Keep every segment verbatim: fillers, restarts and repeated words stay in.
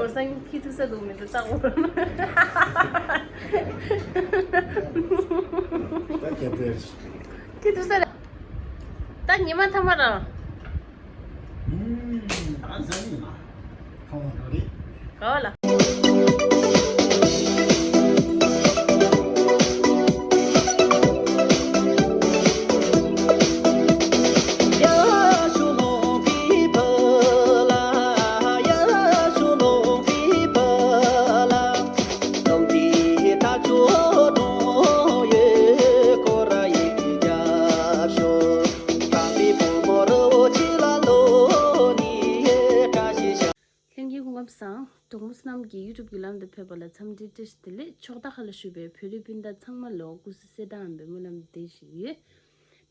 སྐོར་སང་ཁྱི་ཐུག་ས་འདུག་མི་འདུག་ལྟ་འོ། ད་ཁྱད་པར། ཁྱི་ཐུག་ས་རེད། ད་ཉི་མ་ཐ་མ་ར། ཨུམ། ཨ་ཟ་ནི་མ། ཁ་བ་འགྲོ་རེད། ག་བ་ལ། ལྷན་རྒྱས་སྐུ་ཁམས་བཟང་། གྲོགས་མོ་བསོད་ནམས་ཀྱི་ཡུ་ཊུབ་ཀྱི་ལམ་དུ་ཕེབས་པ་ལ་འཚམས་འདྲི་བཀྲ་ཤིས་བདེ་ལེགས། ཕྱོགས་མཐའ་ཁག་ལ་བཞུགས་པའི་བོད་རིགས་སྤུན་ཟླ་ཚང་མ་ལོ་སྐུ་གཟུགས་གསལ་ཐང་ཨན་པའི་སྨོན་ལམ་འདེབས་བཞིན་ཡོད།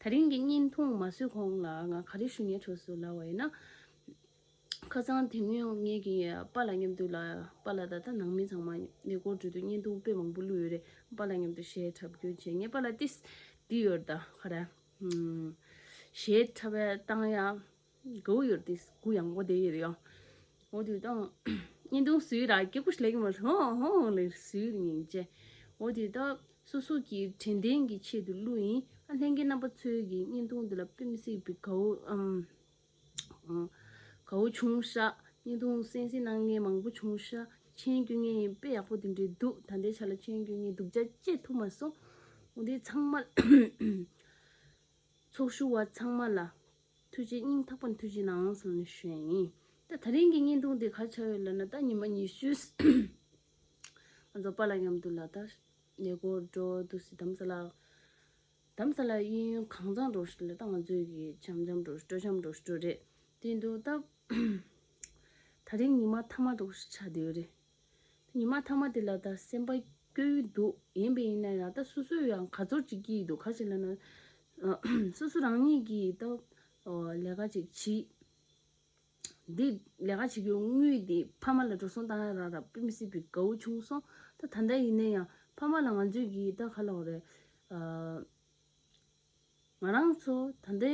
དེ་རིང་གི་བརྙན་ཐུང་མ་བཟོས་གོང་ལ་ང་ག་རེ་ཞུ་སྙིང་འདོད་སོང་ལབ་པ་ཡིན་ན། ཁ་སང་དེ་སྔོན་ངེད་ཀྱི་པཱ་ལགས་མཉམ་དུ་ལ། པཱ་ལགས་ད་ལྟ་ནང་མི་ཚང་མ་གནས་སྐོར་འགྲོ་དུས་བརྙན་ཐུང་དཔེ་མང་པོ་བླུགས་ཡོད་རེད། པཱ་ལགས་མཉམ་དུ་གཞས་འཁྲབ་རྒྱུ་བྱས། ངའི་པཱ་ལགས་ཏིས་འདི་ཡོད་རེད་ད་ག་རེ། ཨུམ། གཞས་འཁྲབ་པའི་སྟངས་ཡང་དགའ་བོ་ཡོད་རེད་ཏིས་གུ་ཡངས་པོ་དེ་ཡོད་རེད་ཡང་། འོ་དུས་ད་བརྙན་ཐུང་བཟོས་ར་སྐྱིད་པོ་ཞིག་ལེགས་མ་ཧོ་ཧོ་ལེ་བཟོས་རེད་ངེད་ཀྱི། འོ་དུས་ད་སོ་སོ་གི་དྲན་རྟེན་གྱི་ཆེད་དུ་བླུགས་ཡིན། ཨ་ལྷན་རྒྱས་རྣམ་པ་ཚོའི་གི་བརྙན་ཐུང་འདི་ལ་དཔེ་མི་སྲིད་པའི་དགའ་བོ་ཨམ། དགའ་བོ་བྱུང་ཤག་བརྙན་ཐུང་གསན་གཟིགས་གནང་མཁན་མང་པོ་བྱུང་ཤག་མཆན་སྐྱོན་མཁན་ཡིན་དཔེ་ཡག་པོ་དེ་འདྲས་འདུག་ད་ལྟའི་ཆ་ལ་མཆན་སྐྱོན་མཁན་སྡུག་ཅག་བཅད་ཐུབ་མ་སོང་། འོ་དེ་ཚང་མ་ཚོགས་ཞུགས་པ་ཚང་མ་ལ་ཐུགས་རྗེ་སྙིང་ཐག་པ་ནས་ཐུགས་རྗེ་གནང་ཟེར་ནས་ཞུ་ཡ་ཡིན། ད་ད་རིང་གི་བརྙན་ཐུང་དེ་ག་ཆགས་ཡོད་ལབ་ན། ད་ཉི་མ་ཉི་ཤུ་ང་ཚོ་པཱ་ལགས་མཉམ་དུ་ལ་ད་གནས་སྐོར་འགྲོ་འདུག་སེ་དྷ་རམ་ས་ལ། དྷ་རམ་ས་ལ་གཡས་གཡོན་གང་ཚང་འགྲོ་ཞིག་ལ་ད་ང་ཚོའི་གི་འཆམ་འཆམ་འགྲོ་ཞིག་སྤྲོ་འཆམ་འགྲོ་ཞིག་འགྲོ་རེད། དེ་འདུག་ད། ད་རིང་ཉི་མ་ཐ་མ་འགྲོ་ཞིག་ཆགས་བསྡད་ཡོད་རེད། ཉི་མ་ཐ་མ་དེ་ལ་ད་སེམས་པ་སྐྱོ་ཡི་འདུག་ཡིན་པ་ཡིན་ན་ཡང་ད་སོ་སོས་ཡང་དགའ་ཚོར་ཅིག་སྐྱེ་ཡི་འདུག་ག་ཞིག་ལབ་ན། སོ་སོ་རང་ཉིད་ཀྱིས་ད་ལས་ཀ་ཅིག་བྱེད། འདི་ལས་ཀ་བྱེད་རྒྱུ་དངུལ་འདི་ཕ་མ་ལ་འགྲོ་སོང་བཏང་ཡ་རག་རག་དཔེ་མི་སྲིད་པའི་དགའ་བོ་བྱུང་སོང་། ད་ད་ལྟ་ཡིན་ན་ཡང་ཕ་མ་ལ་ང་ཚོས་ཀྱིས་ད་ག་ལབ་དགོས་རེད། ང་རང་ཚོ་ད་ལྟའི་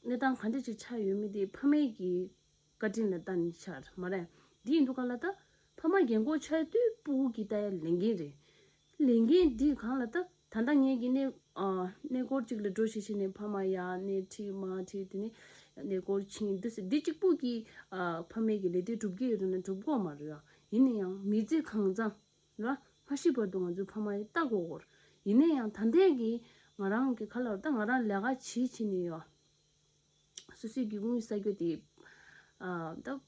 གནས་སྟངས་ག་འདྲ་ཅིག་ཆགས་ཡོད་མེད་དེ་ཕ་མའི་གི་བཀའ་དྲིན་ལ་བལྟས་ནས་ཆགས་མ་རེད། འདི་ཡིན་དུས་ག་ལ་ད་ཕ་མ་རྒན་གོག་ཆགས་དུས་སྤུ་གུ་གི་ལྟ་ཡ་ལས་འགན་རེད། ལས་འགན་འདི་གང་ལ་ད་ད་ལྟ་ངེད་ཀྱི་གནས་ཨ་གནས་སྐོར་གཅིག་ལ་འགྲོ་ཤེས་ཤེས་ནས་ཕ་མ་ཡ་སྣེ་ཁྲིད་མ་ཁྲིད་དེ་ནས་གནས་སྐོར་ཕྱིན་འདི་སི་འདི་གཅིག་པུ་གི་ཨ་ཕ་མའི་གི་ལས་དོན་སྒྲུབ་ཀྱི་ཡོད་རེད་ན་སྒྲུབ་དགོས་མ་རེད་ཡ། ཡིན་ན་ཡང་མི་ཚེ་གང་ཚང་ར་མ་ཤི་བར་དུ་ང་ཚོའི་ཕ་མ་ཡི་ལྟ་དགོས་གོ་ར། ཡིན་ན་ཡང་ད་ལྟའི་གི་ང་རང་གི་ཁ་ལ་ད་ང་རང་ལས་ཀ་བྱེད་བྱེད་ནས་ཡོད། སོ་སོའི་གི་དངུལ་བསགས་རྒྱུ་དེ་ཨ་ད།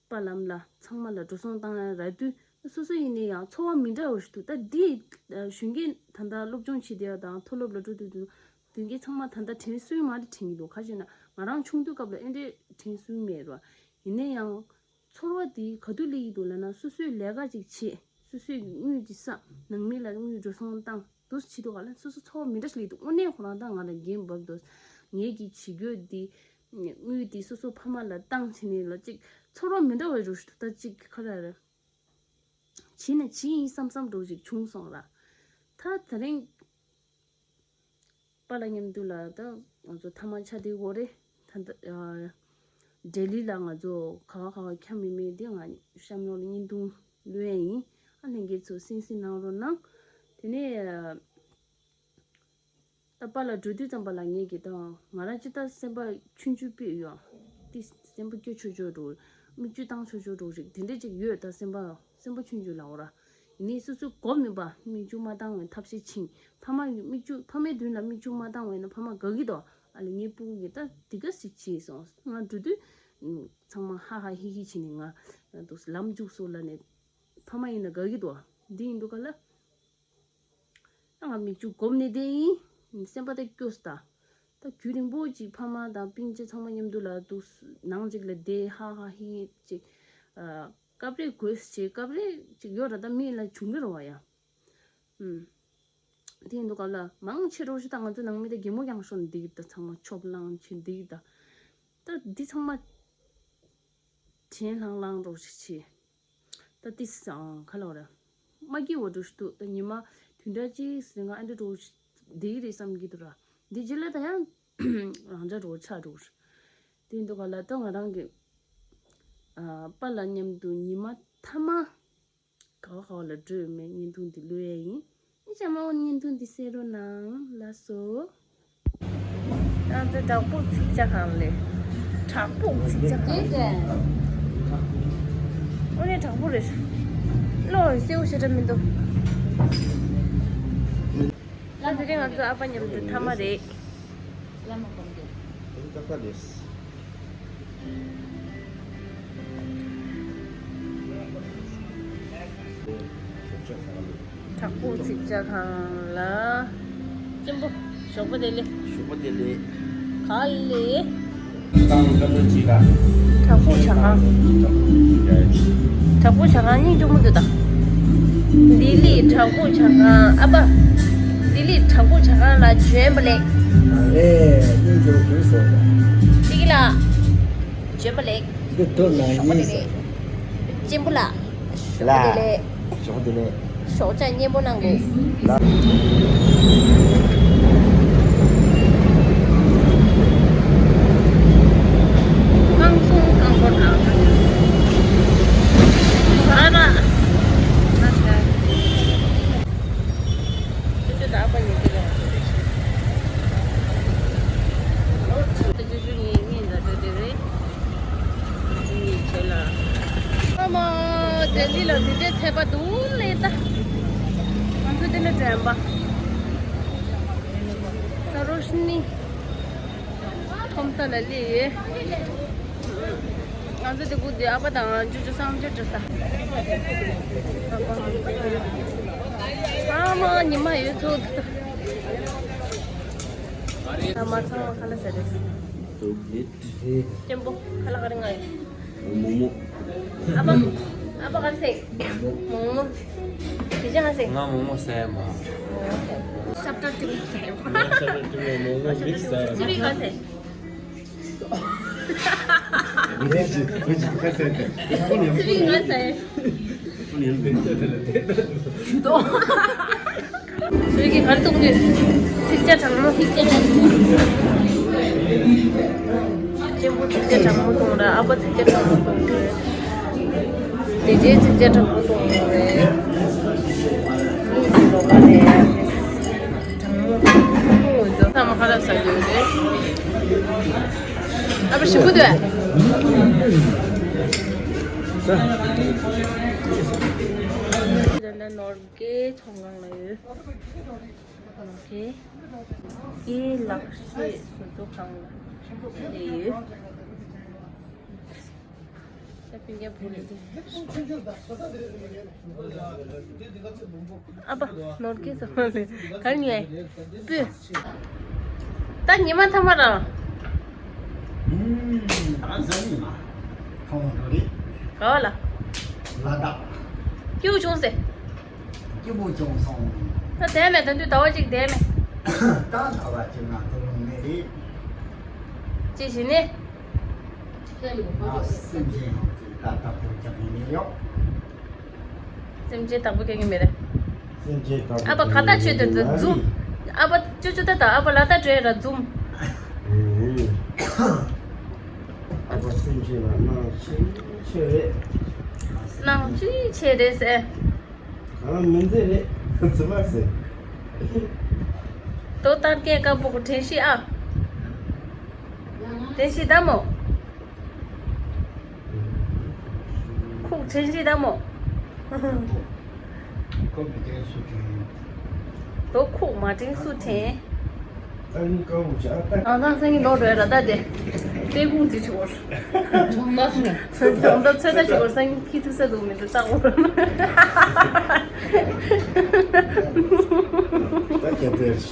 པ་ལམ་ལ་ཚང་མ་ལ་འགྲོ་སོང་བཏང་ཡ་རག་དུས་སོ་སོ་ཡིན་ན་ཡང་ཚོར་བ་མི་འདྲ་བ་ཞིག་འདུག་ད་འདི་གཞོན་སྐྱེས་ད་ལྟ་སློབ་སྦྱོང་བྱེད་བསྡད་ཡ་དང་མཐོ་སློབ་ལ་འགྲོ་དུས་དུས་དུས་སྐྱེས་ཚང་མ་ད་ལྟ་དྲན་སོང་མ་རེད་དྲན་གྱི་འདུག་ག་ཅེ་ན་ང་རང་ཆུང་དུས་སྐབས་ལ་ཨེ་འདྲས་དྲན་སོང་མེད་ར། ཡིན་ན་ཡང་ཚོར་བ་འདི་ག་དུས་སླེབས་ཀྱི་འདུག་ལབ་ན་སོ་སོའི་ལས་ཀ་ཅིག་བྱེད་སོ་སོའི་དངུལ་ཅིག་བསགས་ནང་མི་ལ་དངུལ་འགྲོ་སོང་བཏང་། འདུག་སེ་བྱེད་དུས་ག་ལ་སོ་སོ་ཚོར་བ་མི་འདྲ་ཞིག་སླེབས་འདུག་དངོས་གནས་ཁོ་རང་ད་ང་ལ་འགན་བབས་འདུག་ངེད་ཀྱི་བྱེད་རྒྱུ་འདི་དངུལ་འདི་སོ་སོ་ཕ་མ་ལ་བཏང་བྱས་ནས་ལ་ཅིག་ཚོར་བ་མི་འདྲ་བ་རུ་ཞིག་འདུག་ད་ཅིག་ག་ལ་རེད། བྱས་ན་བྱས་ཡིན་བསམ་བསམ་འདྲ་བོ་ཞིག་བྱུང་སོང་ར། ད་ད་རིང་པཱ་ལགས་མཉམ་དུ་ལ་ད་ང་ཚོ་ཐ་མག་ཆགས་བསྡད་ཡོད་རེད། ད་ལྟ་ལྡི་ལི་ལ་ང་ཚོ་ག་བ་ག་བ་འཁྱམས་ཡོད་མེད་འདི་ང་གཤམ་ལོགས་ལ་བརྙན་ཐུང་བླུག་ཡ་ཡིན། ཨ་ལྷན་རྒྱས་ཚོ་གསན་གཟིགས་གནང་རོགས་གནང་། དེ་ནས་ད་པཱ་ལགས་འགྲོ་དུས་ཙམ་པ་ལ་ངེད་ཀྱི་ད་ང་རང་ཅི་ལྟར་སེམས་པ་ཆུང་ཆུང་པོ་ཡོད། ཏི་སེམས་པ་སྐྱོ་ཆོག་ཆོག་འགྲོ། མིག་ཆུ་བཏང་ཆོག་ཆོག་འགྲོ་ཞིག་དེ་འདྲས་ཅིག་ཡོད། ད་སེམས་པ་སེམས་པ་ཆུང་ཆུང་ལ་འོ་ར། ཡིན་ནའི་སོ་སོའི་མགོ་མིན་པ་མིག་ཆུ་མ་བཏང་བའི་ཐབས་ཤེས་ཕྱིན། ཕ་མ་ཡི་མིག་ཆུ་ཕ་མའི་མདུན་ལ་མིག་ཆུ་མ་བཏང་བས་ན་ཕ་མ་དགའ་གི་འདུག་ཨ་ལེ་ངའི་སྤུ་གུ་གིས་ད་འདི་ག་ཞིག་བྱས་སོང་། ང་འགྲོ་དུས་ཚང་མ་ཧ་ཧ་ཧི་ཧི་བྱས་ནས་ང་འདུག་ལམ་འཇུག་སོང་ལབ་ནས་ཕ་མ་ཡིན་ན་དགའ་གི་འདུག་འདི་ཡིན་དུས་ག་ལ། ད་ང་མིག་ཆུ་སྒོམ་ནས་བསྡད་ཡིན། སེམས་པ་ད་སྐྱོ་སོང་ད། ད་རྒྱུན་རིང་པོ་ཅིག་ཕ་མ་དང་སྤུན་མཆེད་ཚང་མ་མཉམ་དུ་ལ་འདུག་ནང་ཅིག་ལ་བསྡད་ཧ་ཧ་ཧི་ཧི་ཅིག་ཨ། སྐབས་རེ་དགོད་བྱས་སྐབས་རེ་ཅིག་ཡོད་ར། ད་མི་ལ་བྱུང་གི་རེད་བ་ཡ། ཨུམ། དེ་ཡིན་དུས་ག་ལ་མང་ཆེ་རོགས་ཞུ་ད་ང་ཚོ་ནང་མི་ད་གད་མོ་རྐྱང་ཤོར་ནས་བསྡད་ཀྱི་ད་ཚང་མ་ཆོབ་ལངས་བྱས་བསྡད་ཀྱི་ད། ད་འདི་ཚང་མ་དྲན་ལྷང་ལྷང་རོགས་ཞིག་བྱེད། ད་ཏི་སང་ཁ་ལོ་ར། མ་སྐྱིད་བ་འགྲོ་ཞིག་འདུག་ད་ཉི་མ་བདུན་ཕྲག་གཅིག་ཟིན་ང་ཨ་འདྲ་འགྲོ་ཞིག་བསྡད་ཀྱི་རེད་བསམ་གྱི་འདུག་ར། འདི་རྗེས་ལ་ད་ཡང་རང་འཇགས་འགྲོ་ཆགས་འགྲོ་ཞིག་དེ་འདུག་ག་ལ་ད་ང་རང་གི་ ཨ་པཱ་ལགས་མཉམ་དུ་ཉི་མ་མཐའ་མ་ག་བ་ག་བ་ལ་འགྲོ་ཡོད་མེད་བརྙན་ཐུང་འདི་བླུག་ཡས་ཡིན། ཨེ་ཅག་མ་འོ་བརྙན་ཐུང་འདི་གསན་རོགས་གནང་། ལགས་སོ། ང་ཚོ་བྲག་ཕུག་ཚིག་ཇ་ཁང་ལ། བྲག་ཕུག་ཚིག་ཇ་ཁང་། དེ་དེ། ཨོ་ནི་བྲག་ཕུག་རེད། ལོ་ཡི་སེའུ་ཞེ་དྲག་མི་འདུག་ལ་དེ་རིང་ང་ཚོ་ཨ་ཕ་མཉམ་དུ་མཐའ་མ་རེད། བླ་མ་དགོན་སྡེ། བྲག་ཕུག་ཚིག་ཇ་ཁང་ལ། གཅེན་པོ། ཞོགས་པ་བདེ་ལེགས། ཞོགས་པ་བདེ་ལེགས། ག་ལེ། བྲག་ཕུག་ཇ་ཁང་། བྲག་ཕུག་ཇ་ཁང་སྙིང་རྗེ་མོ་འདུག་ད། ལྡི་ལི་བྲག་ཕུག་ཇ་ཁང་། ཨ་ཕ། ལྡི་ལི་བྲག་ཕུག་ཇ་ཁང་ལ་བྱོན་པ་ལེགས། ཨ་ལེ། སྙིང་རྗེ་མོ་འདུག་ཟེར་བ། ལྡི་ལི་ལ་བྱོན་པ་ལེགས། འདི་དོ་ན་ཡིན་ཟེར། གཅེན་པོ་ལགས། ཞོགས་པ་བདེ་ལེགས། ཞོགས་པ་བདེ་ལེགས། ཞོགས་ཇ་མཉེས་པོ་གནང་དགོས། ལགས། རྐང་ཚོང་རྐང་འཁོར་དང་། ཨ་ན། ཁྱོད་ཚོ་ད་ཨ་ཕ་ཉིད་ཀྱི་ལོག་ཚོད་རེད་ཤག་ཨོ་ཚོད་ད་ཅོ་ཅོ་ངའི་ངའི་འདྲ་འདྲ་འདྲ་རེད། ཅོ་ཅོ་ངའི་བྱེད་ལ། ཨ་མ། ལྡི་ལི་ལ་འདི་འདྲའི་ཚད་པ་འདུག་ལེ་ད། ང་ཚོ་འདི་ལ་དྲན་པ། ས་རོ་ཤི་ནི། ཁོམ་ས་ལ་སླེབས་ཡོད། ང་ཚོ་དེ་གུ་དེ་ཨ་ཕ་དང་ཅོ་ཅོ་གསང་སྤྱོད་འགྲོ་ས། ཨ་མ་ཉི་མ་ཡོད་ཚོད། ཨ་མ་ཚང་མ་ཁ་ལག་ཟ་རེད། གཅེན་པོ་ཁ་ལག་ག་རེ་ང་ཡོད། མོག་མོག་ཨ་ཕ། ཨ་ཕ་ག་རེ་ཟེར། མོག་མོག་དེ་ཅང་ཟེར། ང་མོག་མོག་ཟ་ཡ་མ། ཤབ་ཏ་ཏི་མོག་ཟ་ཡ་མ། ང་ཤབ་ཏ་ཏི་མོག་མོག་མོག་མིག་ཟ་ཡ་མ། ཅི་བི་ག་ཟེར། ཅི་བི་ག་ཟེར། ཅི་བི་ག་ཟེར། ཞུ་དོ། བོད་ཀྱི་གར་གཏོང་དུས། ཚིག་ཇ་གྲང་མོ། ཚིག་ཇ་གྲང་མོ། གཅེན་པོ་ཚིག་ཇ་གྲང་མོ་གཏོང་ར། ཨ་ཕ་ཚིག་ཇ་གྲང་མོ་གཏོང་ར། དེ་རྗེས་ཚིག་ཇ་གྲང་མོ་གཏོང་ར། མིག་གི་ལོགས་ཀ་ནས་གྲང་མོ་གཏོང་འོས་འདུག་ཐ་མ་ཁ་ལག་ཟ་རྒྱུ་རེད། ཨ་ཕ་ཞིམ་པོ་འདུག་ད་ནོར་གའི་ཚོང་ཁང་ལ་ཡོད། ཨོ་ཁེ། ཨེ་ལག་ཤེས་བཟོ་ཚོགས་ཁང་ལ་ཡོད། ཨ་ཕ་ནོར་གྱི་ཟ་མ་ལེ་གར་ཉེ་པུ། ད་ཉི་མ་ཐ་མ་རང་། ཨུམ། ད་ག་ཟ་ནི་མ། ག་བ་ལ། ལ་དྭགས། སྐྱིད་པོ་བྱུང་ཟེར། སྐྱིད་པོ་བྱུང་སོང་། ད་བསྡད་མེད། ད་དུས་ཟླ་བ་གཅིག་བསྡད་མེད། ད་ཟླ་བ་གཅིག་ང་ཐོ་རངས་མེད་རེད། ཅི་ཞིག་ནི། ང་སེམས་ཅན་ཡོང་ཚེ་ད་ལྟ་བོད་རྒྱབ་ཡིན་མེད་ཡོད། སེམས་ཅན་དང་པོ་ཁྱེད་ཀྱི་མེད་རེད། སེམས་ཅན་དང་པོ། ཨ་ཕ་ག་ད་ཁྱེད་ཀྱི་ཆོས་དེ་མེད་འཛུམ། རེད། ཨ་ཕ་ཅོ་ཅོ་ད་ད་ཨ་ཕ་ལ་ད་བྲོས་ར་འཛུམ། ཨུ། ཨ་ཕ་སེམས་ཅན་ལ་སྣང་ཆེ་ཆེ་རེད། སྣང་ཆེ་ཆེ་རེད་ཟེར། གང་མི་མཛེས་རེད། རྫུན་མ་ཟེར། དོ་ལྟར་སྐད་དཀར་པོ་གོ་དྲན་ཤེས་ཨ། དྲན་ཤེས་ད་མོ། ཁུག་དྲན་ཤེས་ད་མོ། ཁོ་མི་དྲན་སུ་དྲན། དོ་ཁུག་མ་དྲན་སུ་དྲན། ཨ་ནི་ཀ་བོ་ཅག་ད། ཨ་ད་སང་ཉིན་ལོག་འགྲོ་ཡ་ལ་ད་དེ། དཔེ་ཁུག་ཅིག་བྱེད་དགོས། ཚོད་ལྟ་ཚོད་ལྟ་བྱེད་དགོས། སང་ཉིན་ཁྱི་ཐུག་ས་འདུག་མི་འདུག་བལྟ་དགོས། ད་ཁྱེད་ཚོས།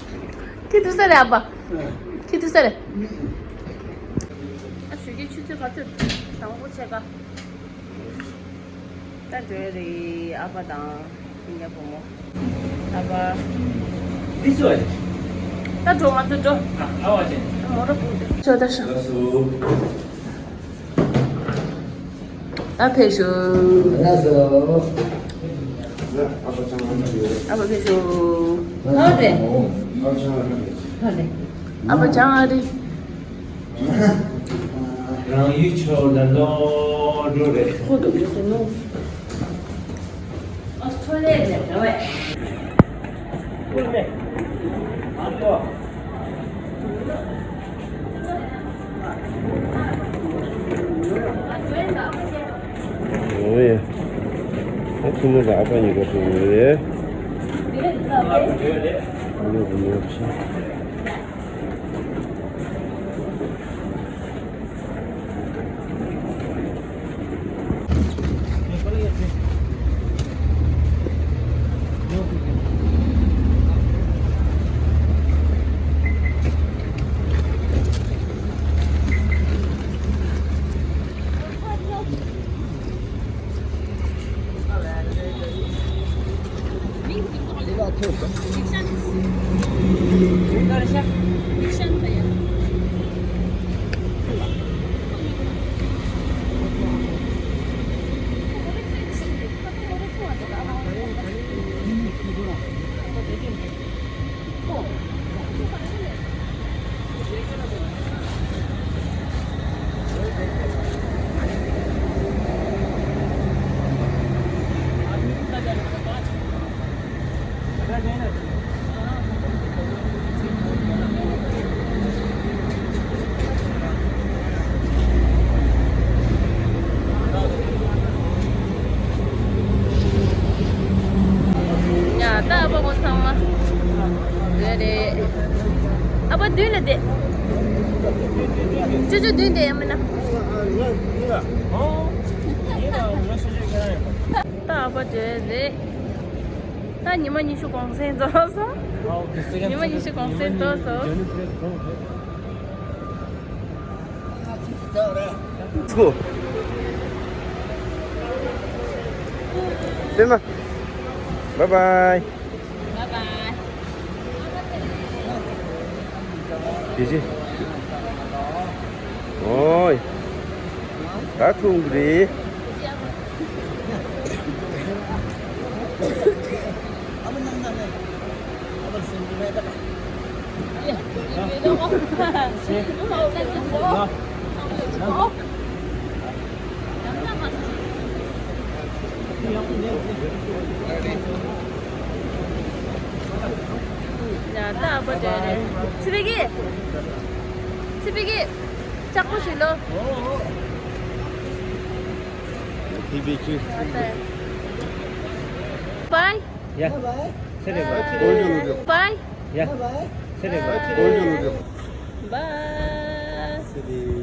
ཁྱི་ཐུག་ས་རེད་ཨ་ཕ། ཁྱི་ཐུག་ས་རེད། ཨ་ཞོགས་ཀའི་ཆུ་ཚོད་ག་ཚོད། དང་པོ་ཕྱེད་ཀ། ད་འགྲོ་ཡ་རེད་ཨ་ཕ་དང་སྤུན་ཀྱག་བུ་མོ། ཨ་ཕ། འདི་ཚོ་ཨེ། ད་འགྲོ་ང་ཚོ་འགྲོ། ཨ་ཨ་བ་ཅན། མོ་ར་བུ་འདི། ཚོ་ད་ཤ། ལགས་སོ། ད་ཕེབས་ཤོག་ལགས་སོ། ཨ་ཕ་ཆང་ཨ་ཕ་ཡོད། ཨ་ཕ་ཕེབས་ཤོག་ཨ་རེ། ཨ་ཕ་ཆང་ཨ་ཕ་ཡོད། ཨ་རེ། ཨ་ཕ་ཆང་ཨ་རེ། རང་ཡུལ་ཕྱོགས་ལ་ལོག་ཁོ་དུ་མི་སེ་ནོ། ཨོ་སི་ཁྲོ་ལི་ཡ་ནས་འགྲོ་བས། འོ་ཡ། ད་ཁྱིམ་ནང་ལ་ཨ་ཕ་གཉིས་ཀ་འགྲོ་ཡོད་རེད། ཨ་ལོ་གི་ནོར་ཆེ། ཡ་ད་ཨ་ཕ་ཁོང་ཚང་མ་རེད་རེད། ཨ་ཕ་མདུན་ལ་བསྡད། ཅོ་ཅོ་མདུན་བསྡད་ཡ་མིན་ན། ད་ཨ་ཕ་བྲོས་རེད། ད་ཉི་མ་ཉི་ཤུ་གུང་སེང་རྫོགས་སོང་། ཉི་མ་ཉི་ཤུ་གུང་སེང་རྫོགས་སོང་། ཚུགས། ལྟོས་མ། བཱའི་བཱའི། བཱའི་བཱའི། ཡེ་ཤེས། ཨོའི། ད་ཐུང་གི་རེད། ཡ་ད་ཨ་ཕ་དེ་རེད། ཚེ་བི་ཀི། ཚེ་བི་ཀི། ལྕགས་པོ་ཞིག་ལོ། ཚེ་བི་ཀི། བཱའི་བཱའི། ཡ། ཚེ་རིང་བཱའི། བཱའི་བཱའི། ཡ། ཚེ་རིང་བཱའི། བཱའི།